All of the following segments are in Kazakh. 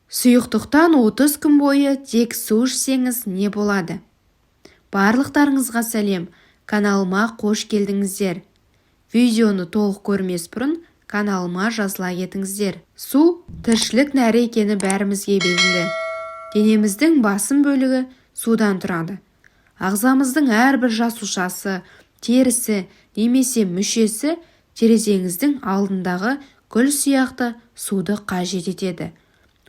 Сұйықтықтан 30 күн бойы тек су ішсеңіз не болады? Барлықтарыңызға сәлем, каналыма қош келдіңіздер. Видеоны толық көрмес бұрын каналыма жазыла кетіңіздер. Су тіршілік нәрі екені бәрімізге белгілі. Денеміздің басым бөлігі судан тұрады. Ағзамыздың әрбір жасушасы, терісі немесе мүшесі терезеңіздің алдындағы гүл сияқты суды қажет етеді.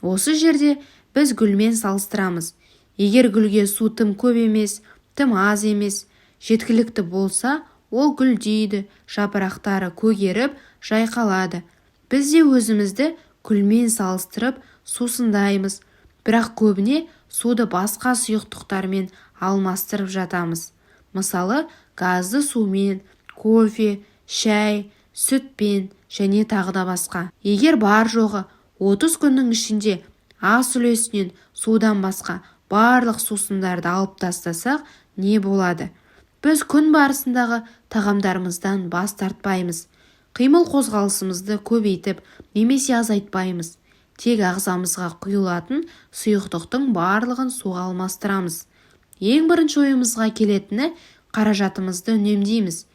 Осы жерде біз гүлмен салыстырамыз. Егер гүлге су тым көп емес, тым аз емес, жеткілікті болса, ол гүлдейді, жапырақтары көгеріп, жайқалады. Біз де өзімізді гүлмен салыстырып сусындаймыз, бірақ көбіне суды басқа сұйықтықтармен алмастырып жатамыз. Мысалы, газды сумен, кофе, шай, сүтпен және тағы да басқа. Егер бар-жоғы 30 күннің ішінде ас үлесінен судан басқа барлық сусындарды алып тастасақ, не болады? Біз күн барысындағы тағамдарымыздан бас тартпаймыз. Қимыл-қозғалысымызды көбейтіп немесе азайтпаймыз. Тек ағзамызға құйылатын сұйықтықтың барлығын суға алмастырамыз. Ең бірінші ойымызға келетіні қаражатымызды үнемдейміз.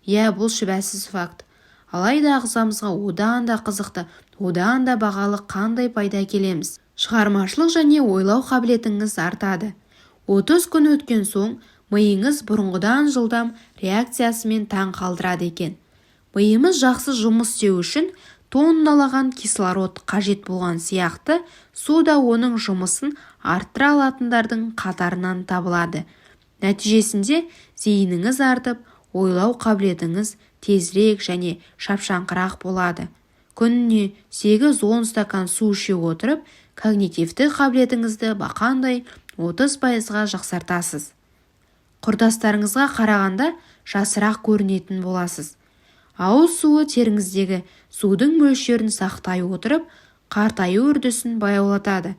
Иә, бұл шүбәсіз факт. Алайда ағзамызға одан да қызықты, одан да бағалы қандай пайда әкелеміз? Шығармашылық және ойлау қабілетіңіз артады. 30 күн өткен соң миыңыз бұрынғыдан жылдам реакциясымен таң қалдырады екен. Миымыз жақсы жұмыс істеу үшін тонналаған кислород қажет болған сияқты, су да оның жұмысын арттыра алатындардың қатарынан табылады. Нәтижесінде зейініңіз артып, ойлау қабілетіңіз тезірек және шапшаңырақ болады. Күніне 8-10 стакан су іше отырып, когнитивті қабілетіңізді бақандай 30%-ға жақсартасыз. Құрдастарыңызға қарағанда жасырақ көрінетін боласыз. Ауыз суы теріңіздегі судың мөлшерін сақтай отырып, қартаю үрдісін баяулатады.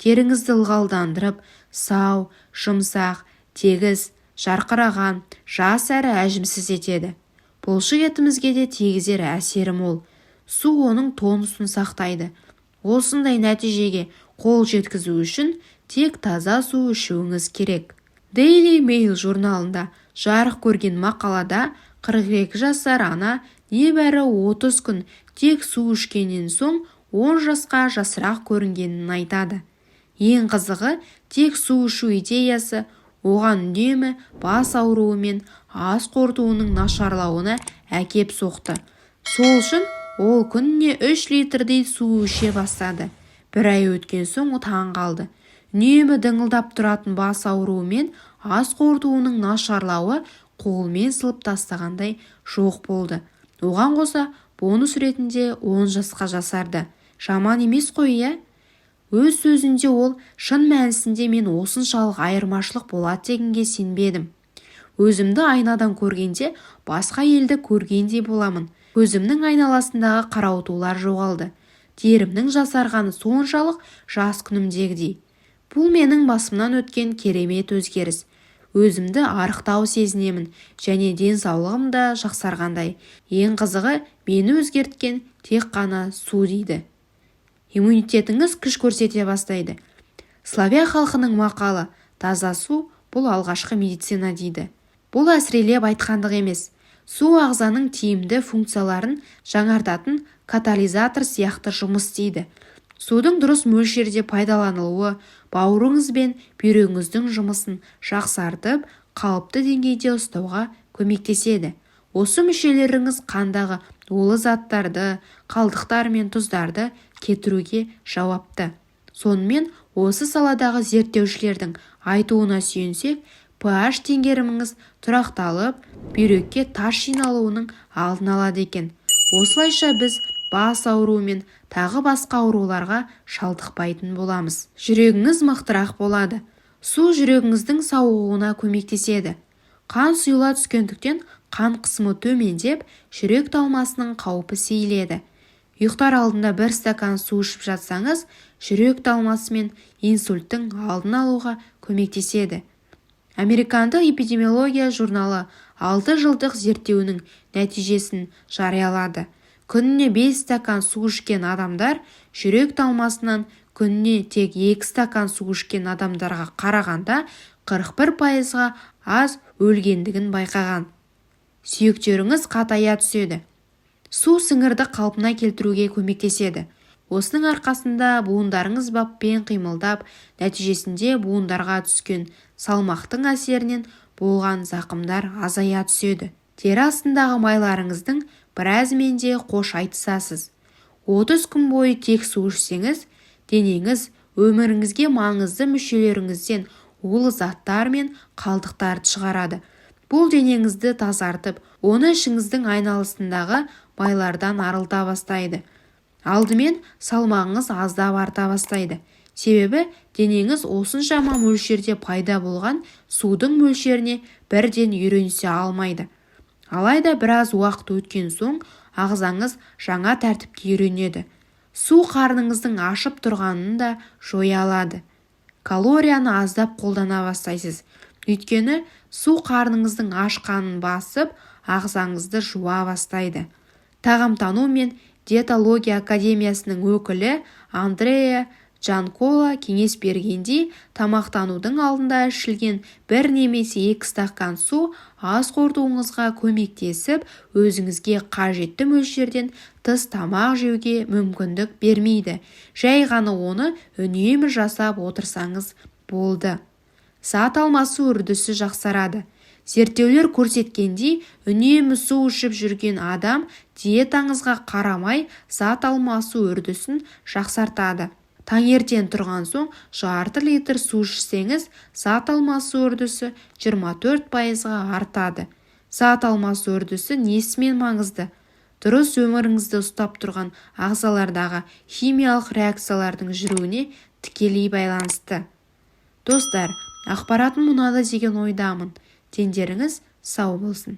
Теріңізді ылғалдандырып, сау, жұмсақ, тегіс, жарқыраған, жас әрі әжімсіз етеді. Бұлшық етімізге де тигізер әсері мол. Су оның тонусын сақтайды. Осындай нәтижеге қол жеткізу үшін тек таза су ішуіңіз керек. Daily Mail журналында жарық көрген мақалада 42 жасар ана небәрі 30 күн тек су ішкеннен соң 10 жасқа жасырақ көрінгенін айтады. Ең қызығы, тек су ішу идеясы оған үнемі бас ауруы мен ас қорытуының нашарлауына әкеп соқты. Сол үшін ол күніне 3 литрдей су іше бастады. Бір ай өткен соң таң қалды. Үнемі дыңылдап тұратын бас ауруы мен ас қорытуының нашарлауы қолмен сылып тастағандай жоқ болды. Оған қоса бонус ретінде 10 жасқа жасарды. Жаман емес қой, иә? Өз сөзінде ол шын мәнісінде мен осыншалық айырмашылық болады дегенге сенбедім. Өзімді айнадан көргенде басқа елді көргендей боламын. Көзімнің айналасындағы қарауытулар жоғалды. Терімнің жасарғаны соншалық, жас күнімдегідей. Бұл менің басымнан өткен керемет өзгеріс. Өзімді арықтау сезінемін және денсаулығым да жақсарғандай. Ең қызығы, мені өзгерткен тек қана су дейді. Иммунитетіңіз күш көрсете бастайды. Славян халқының мақалы «Таза су бұл алғашқы медицина» дейді. Бұл әсірелеп айтқандық емес. Су ағзаның тиімді функцияларын жаңартатын катализатор сияқты жұмыс істейді. Судың дұрыс мөлшерде пайдаланылуы бауырыңыз бен бүйрегіңіздің жұмысын жақсартып, қалыпты деңгейде ұстауға көмектеседі. Осы мүшелеріңіз қандағы улы заттарды, қалдықтар мен тұздарды кетіруге жауапты. Сонымен, осы саладағы зерттеушілердің айтуына сүйенсек, pH теңгеріміңіз тұрақталып, бүйрекке тас жиналуының алдын алады екен. Осылайша біз бас ауруы мен тағы басқа ауруларға шалдықпайтын боламыз. Жүрегіңіз мықтырақ болады. Су жүрегіңіздің сауығуына көмектеседі. Қан сұйыла түскендіктен қан қысымы төмендеп, жүрек талмасының қаупі сейіледі. Ұйықтар алдында бір стакан су ішіп жатсаңыз, жүрек талмасы мен инсульттің алдын алуға көмектеседі. Американдық эпидемиология журналы 6 жылдық зерттеуінің нәтижесін жариялады. Күніне 5 стакан су ішкен адамдар жүрек талмасынан Күніне тек 2 стакан су ішкен адамдарға қарағанда 41%-ға аз өлгендігін байқаған. Сүйектеріңіз қатая түседі. Су сіңірді қалпына келтіруге көмектеседі. Осының арқасында буындарыңыз баппен қимылдап, нәтижесінде буындарға түскен салмақтың әсерінен болған зақымдар азая түседі. Тері астындағы майларыңыздың біразымен де қош айтысасыз. 30 күн бойы тек су ішсеңіз, денеңіз өміріңізге маңызды мүшелеріңізден улы заттар мен қалдықтарды шығарады. Бұл денеңізді тазартып, оны ішіңіздің айналасындағы майлардан арылта бастайды. Алдымен салмағыңыз аздап арта бастайды. Себебі денеңіз осыншама мөлшерде пайда болған судың мөлшеріне бірден үйренісе алмайды. Алайда біраз уақыт өткен соң ағзаңыз жаңа тәртіпке үйренеді. Су қарныңыздың ашып тұрғанын да жоя алады. Калорияны аздап қолдана бастайсыз. Өйткені су қарныңыздың ашқанын басып, ағзаңызды жуа бастайды. Тағамтану мен диетология академиясының өкілі Андреа Джанкола кеңес бергендей, тамақтанудың алдында ішілген бір немесе 2 стакан су ас қорытуыңызға көмектесіп, өзіңізге қажетті мөлшерден тыс тамақ жеуге мүмкіндік бермейді. Жай ғана оны үнемі жасап отырсаңыз болды. Зат алмасу үрдісі жақсарады. Зерттеулер көрсеткендей, үнемі су ішіп жүрген адам диетаңызға қарамай зат алмасу үрдісін жақсартады. Таңертең тұрған соң жарты литр су ішсеңіз, зат алмасу үрдісі 24%-ға артады. Зат алмасу үрдісі несімен маңызды? Дұрыс өміріңізді ұстап тұрған ағзалардағы химиялық реакциялардың жүруіне тікелей байланысты. Достар, ақпаратым ұнады деген ойдамын. Дендеріңіз сау болсын.